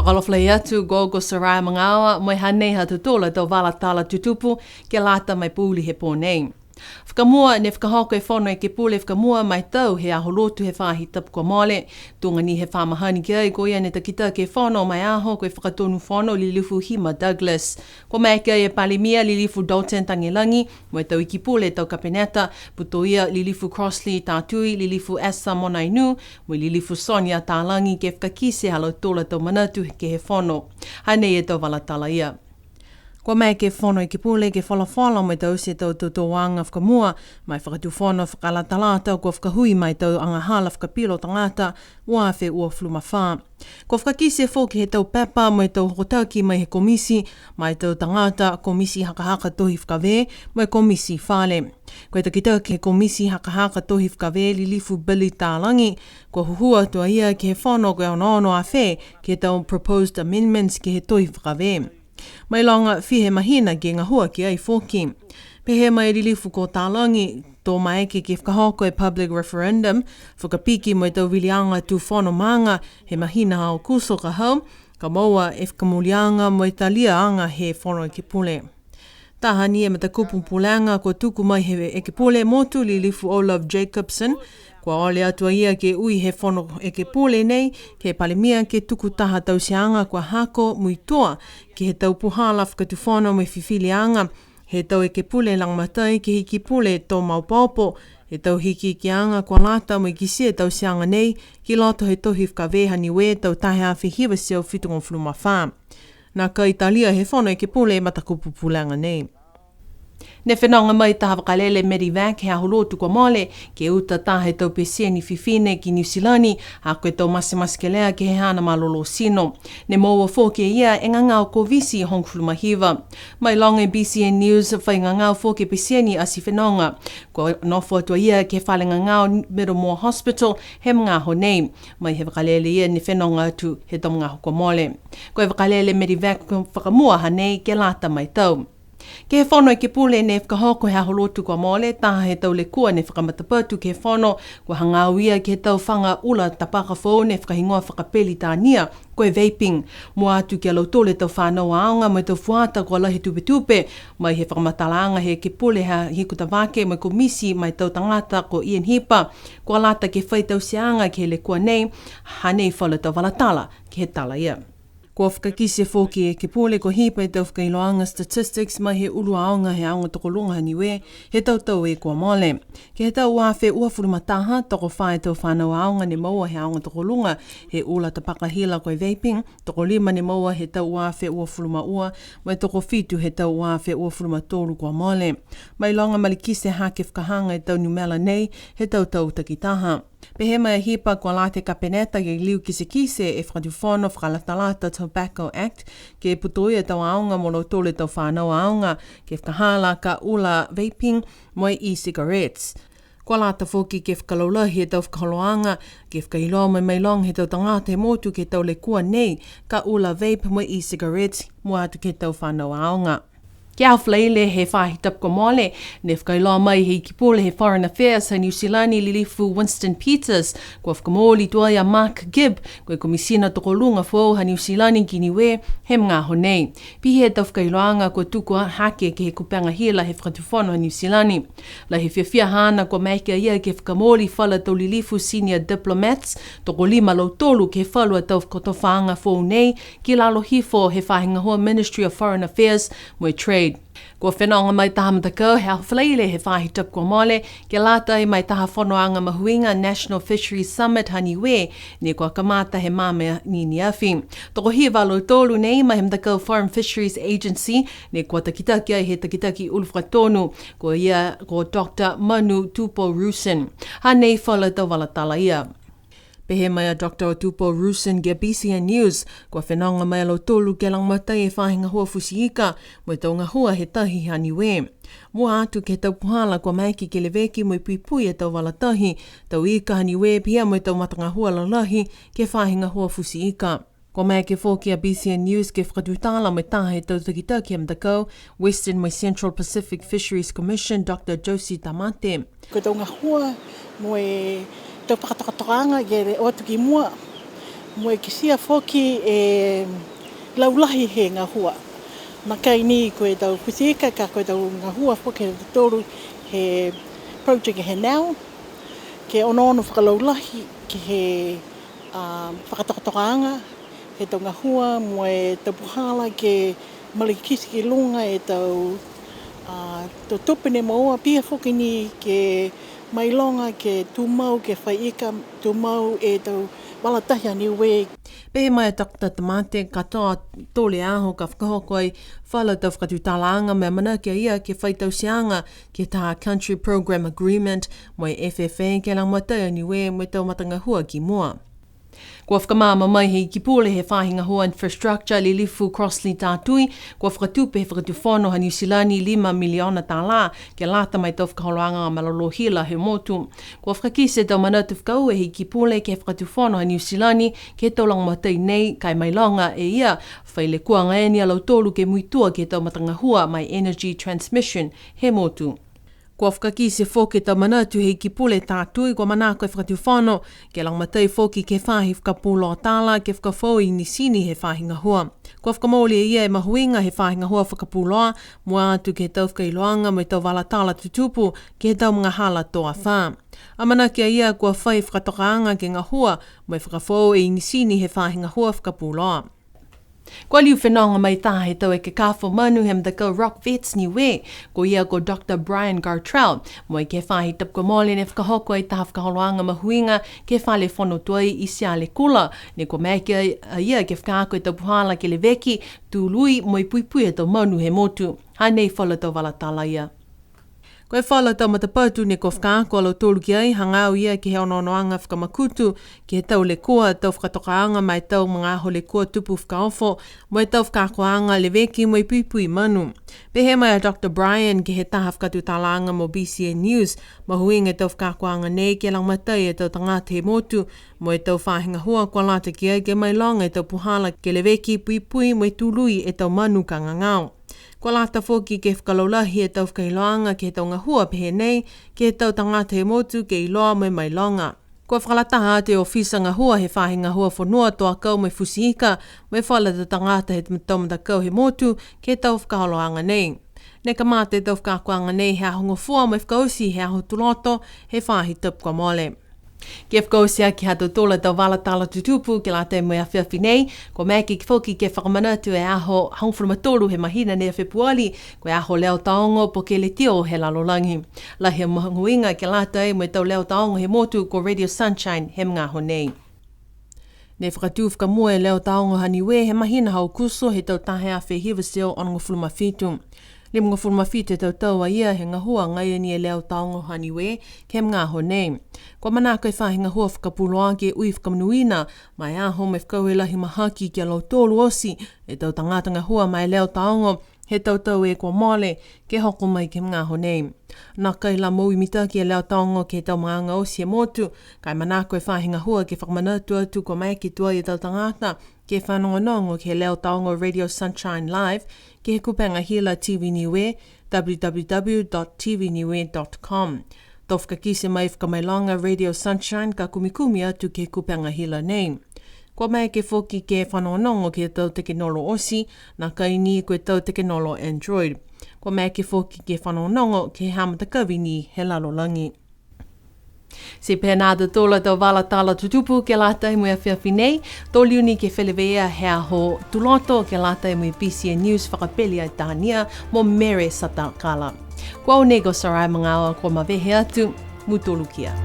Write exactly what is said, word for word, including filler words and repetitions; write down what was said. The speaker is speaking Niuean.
Fakaalofa lahi atu, ko au ko Soraya Magaoa, mo e hanei ha tautolu a tau vala tala tutupu ke lata mo e pouli he pō nei. Fakamua, ne fakahoko e Fono Ekepule fakamua ma e tau he Aho Lotu he faahi tapu kua mole. Tuga ni he fa mahani ki ai, ko ia ne takitaki e fono ma e aho ko e Fakatonu Fono Lilifu Hima Douglas. Kua maeke ai e Palemia Lilifu Dalton Tagelagi, mo e tau Iki Pule tau Kapeneta, putoia Lilifu Crossley Tatui, Lilifu Esa Monainu, mo e Lilifu Sonia Talagi ke fakakite ha lautolu a tau manatu ke he fono. Hanei e tau vala tala ia. Kua maeke e Fono Ekepule ke folafola mo e taute e tau totouaga fakamua ma e Fakatufono fakalatalata kua fakahui ma e tau agahala fakapilo tagata ua afe uafulu ma fā. Kua fakakite foki he tau pepa mo e tau hokotaki mai he komiti ma e tau tagata komiti hakahaka tohi fakavē mo e komiti fale. Ko e takitaki he komiti hakahaka tohi fakavē Lilifu Billy Talagi, kua huhua atu a ia ke he fono ko e onoono afē ke he tau proposed amendments ke he tohi fakavē. Mailoga fiha e mahina ke gahua ki ai foki. Pehē mai e Lilifu ko Talagi, to maeke ke fakahoko e public referendum, fakapiki mo e tau viliaga tū fono maaga he mahina ha Aokuso ka hau, ka moua e fakamooliaga mo e taliaga he Fono Ekepule. Taha ni e matakupu pulega kua tuku mai he Ekepule Motu Lilifu O'Love Jacobsen, kua ole atu a ia ke ui he Fono Ekepule nei ke he Palemia ke tuku taha tauteaga kua hako muitua ke he tau puhala fakatufono mo e fifiliaga he tau ekepule lagomatai ke he Iki Pule to maopoopo he tau hikihikiaga kua lata mo e kitia e tauteaga nei ki loto he tohi fakavē ha Niue tau taha e afe hiva e teau fitugofulu ma fā. Nākai talia he Fono Ekepule e matakupu pulega nei. Ne fenoga mai taha vakalele Medevac he Aho Lotu kua mole, ke uta taha e tau pēseni fifine ki Niu Silani, ha ko e tau matematekelea ke he haana malolō tino. Ne moua foki e ia e gagao Koviti hogofulu ma hiva. Mailoga e B C N News, fai gagao foki e pēseni ati fenoga. Kua nofo atu a ia ke he fale gagao Middlemore Hospital he magaaho nei. Mai he vakalele ia ne fenoga atu he tau magaaho kua mole. Ko e vakalele Medevac fakamua hanei ke lata mo e tau. Ke he Fono Ekepule ne fakahoko he Aho Lotu kua mole, taha he tau lekua ne fakamatapatu ke he fono, kua hagaao ia ke he tau faga ula tapaka foou ne fakahigoa fakaPelitania, ko e vaping. Mua atu ki a lautolu e tau fanau aoga mo e tau fuata kua lahi tupetupe, mai he fakamatalaaga he Ekepule ha Hikutavake mo e Komiti ma e tau tagata ko Ian Hipa, kua lata ke fai tauteaga ke he lekua nei, hanei falu a tau vala tala ke he tala ia. Kua fakakite foki e Ekepule ko Hipa e tau fakailoaga statistics mai he ulu aoga he aoga tokoluga ha Niue, he tau tau e kua mole. Ke he tau ua afe uafulu ma taha, tokofā e tau fanau aoga ne moua he aoga tokoluga he ula tapaka hila ko e vaping, tokolima ne moua he tau ua afe uafulu ma ua, mo e tokofitu he tau ua afe uafulu ma tolu kua mole. Mailoga malikite hake fakahaga e tau numela nei he tau tau takitaha. Pehē mai a Hipa kua lata e Kapeneta ke liu kitekite e Fakatufono fakalatalata Tobacco Act, ke putoia e tau aoga mo lautolu e tau fanau aoga, ke fakahala ka ula vaping mo e e-cigarettes. Kua lata foki ke fakalaulahi e tau fakaholoaga, ke fakailoa mai mailoga he tau tagata he motu ke he tau lekua nei, ka ula vape mo e e-cigarettes, mua atu ke he tau fanau aoga. Ke he Aho Falaile he faahi tapu kua mole, ne fakailoa mai he Iki Pule he Foreign Affairs ha Niu Silani Lilifu Winston Peters, kua fakamooli tuai a Mark Gibb, ko e Komisina Tokoluga foou ha Niu Silani ki Niue, he magaaho nei. Pihia e tau fakailoaga kua tuku hake ke he kupega hila he Fakatufono ha Niu Silani. Lahi e fiafia haana kua maeke a ia ke fakamooli falu a tau lilifu senior diplomats, tokolima a lautolu ke he falu a tau fakatofaaga foou nei, ki lalo hifo he faahi gahua Ministry of Foreign Affairs mo e Trade. Kua fenoga mai taha matakau he Aho Falaile he faahi tapu kua mole, ke lata mo e taha fonoaga mahuiga National Fisheries Summit ha Niue, ne kua kamata he magaaho ne afi. Tokohiva a lautolu nei mai he matakau Foreign Fisheries Agency, ne kua takitaki ai he takitaki ulu fakatonu, ko ia ko Doctor Manu Tupou Rusyn. Hanei falu a tau vala tala ia. Pehē mai a Doctor Tupou Rusyn ki a B C N News, kua fenoga mai a lautolu ke lagomatai e faahi gahua futi ika, mo e tau gahua he tahi ha Niue. Mua atu ke he tau puhala kua maeke ke leveki mo e puipui e tau vala tahi, tau ika ha Niue pihia mo e tau matagahua lalahi ke he faahi gahua futi ika. Kua maeke foki a B C N News ke fakatutala mo e taha he tau takitaki he matakau Western mo e Central Pacific Fisheries Commission, Doctor Josie Tamate. Ko e tau gahua mo e tau fakatokatokaaga ke o atu ki mua, Mo e kitia foki e laulahi he gahua. Nākai ni ko e tau futi ika, ka ko e tau gahua foki ha tautolu he project he nau, ke onoono fakalaulahi ke he, a, fakatokatokaaga he tau gahua mo e tau puhala ke malikiti ki luga e tau, a, tau tupe ne moua, pihia foki ni ke mailoga ke tumau ke fai ika, tumau e tau vala tahi a Niue. Pehē mai a Doctor Tamate, katoa tolu e aho ka fakahoko ai falu tau fakatutalaaga mo e amanaki a ia ke fai tauteaga ke he taha Country Programme Agreement mo e F F A ke lagomatai a Niue mo e tau matagahua ki mua. Kua fakamaama mai he Iki Pule he Faahi Gahua Infrastructure, Lilifu Crossley Tatui, kua fakatupe he Fakatufono ha Niu Silani lima miliona tālā ke lata mo e tau fakaholoaga malolō hila he motu. Kua fakakite e tau manatu fakaaue he Iki Pule ke he Fakatufono ha Niu Silani ke he tau lagomatai nei, ka e mailoga e ia, fai lekua agaia ni a lautolu ke muitua ke he tau matagahua ma e energy transmission he motu. Kua fakakite foki e tau manatu he Iki Pule Tatui, kua manako e Fakatufono ke lagomatai foki ke he faahi fakapuloa tala ke fakafoou e inisini he faahi gahua. Kua fakamooli e ia e mahuiga he faahi gahua fakapuloa, mua atu ke he tau fakailoaga mo e tau vala tala tutupu ke he tau magahala tō afā. Amanaki a ia kua fai fakatokaaga ke gahua mo e fakafoou e inisini he faahi gahua fakapuloa. Kua liu fenoga mai taha he tau ekekafo manu he matakau Rock Vets Niue, ko ia ko Doctor Brian Gartrell, mo e ke he faahi tapu kua mole ne fakahoko ai taha fakaholoaga mahuiga ke he fale fono tuai i Sialekula, ne kua maeke ai a ia ke fakaako e tau puhala ke leveki, tului mo e puipui e tau manu he motu. Hanei falu tau vala tala ia. Ko e falu tau matapatu ne kua fakaako a lautolu ki ai, hagaao ia ke he onoonoaga fakamakutu ke he tau lekua, tau fakatokaaga ma e tau magaaho lekua tupu fakaofo, mo e tau fakaakoaga leveki mo e puipui manu. Pehē mai a Doctor Brian ke he taha fakatutalaaga mo B C N News, mahuiga e tau fakaakoaga nei ke lagomatai e tau tagata he motu, mo e tau faahi gahua kua lata ki ai ke mailoga e tau puhala ke leveki, puipui mo e tului e tau manu ka gagao. Kua lata foki ke fakalaulahi e tau fakailoaga ke he tau gahua pehē nei, ke he tau tagata he motu ke iloa mo e mailoga. Kua fakalataha atu e ofisa gahua he faahi gahua fonua, tau akau mo e futi ika, mo e falu tau tagata he tau matakau he motu, ke he tau fakaholoaga nei. Ne kamata e tau fakaakoaga nei he Aho Gofua mo e fakaoti he Aho Tuloto he faahi tapu kua mole. Ke fakaoti aki ha tautolu a tau vala tala tutupu ke lata mo e afiafi nei, kua maeke foki ke fakamanatu e aho hogofulu ma tolu he mahina nei a Fepuali, ko e aho leo taogo po ke leitiō he lalolagi. Lahi e mahuiga ke lata mo e tau leo taogo he motu ko Radio Sunshine he magaaho nei. Ne fakatū fakamua e leo taogo ha Niue he mahina ha Aokuso he tau taha e afe hiva e teau onogofulu ma fitu. Limagofulu ma fitu e tau tau a ia he gahua agaia ni e leo taogo ha Niue ke he magaaho nei. Kua manako e faahi gahua fakapuloa ke ui fakamonuina ma e aho mo e fakaaue lahi mahaki ki a lautolu oti e tau tagata gahua ma e leo taogo he tau tau e kua mole ke hoko mai ke he magaaho nei. Nākai la moui mitaki e leo taogo ke he tau maaga oti he motu, ka e manako e faahi gahua ke fakamanatu atu kua maeke tuai e tau tagata ke fanogonogo ke he leo taogo Radio Sunshine Live, ke he kupega hila T V Niue, w w w dot t v niue dot com. To fakakite mai fakamailoga Radio Sunshine ka kumikumi atu ke he kupega hila nei. Kua maeke foki ke fanogonogo ke he tau tekenolo oti, nākai ni ko e tau tekenolo Android. Kua maeke foki ke fanogonogo ke he ha matakavi ni he lalolagi. Ti pehē nā ha tautolu a tau vala tala tutupu ke lata mo e afiafi nei, to liu ni ke feleveia he aho Tuloto ke lata mo e B C N News fakapeli ai Tania mo Mere Satakala. Ko au nei ko Sarai Magaoa kua mavehe atu, mutolu kia.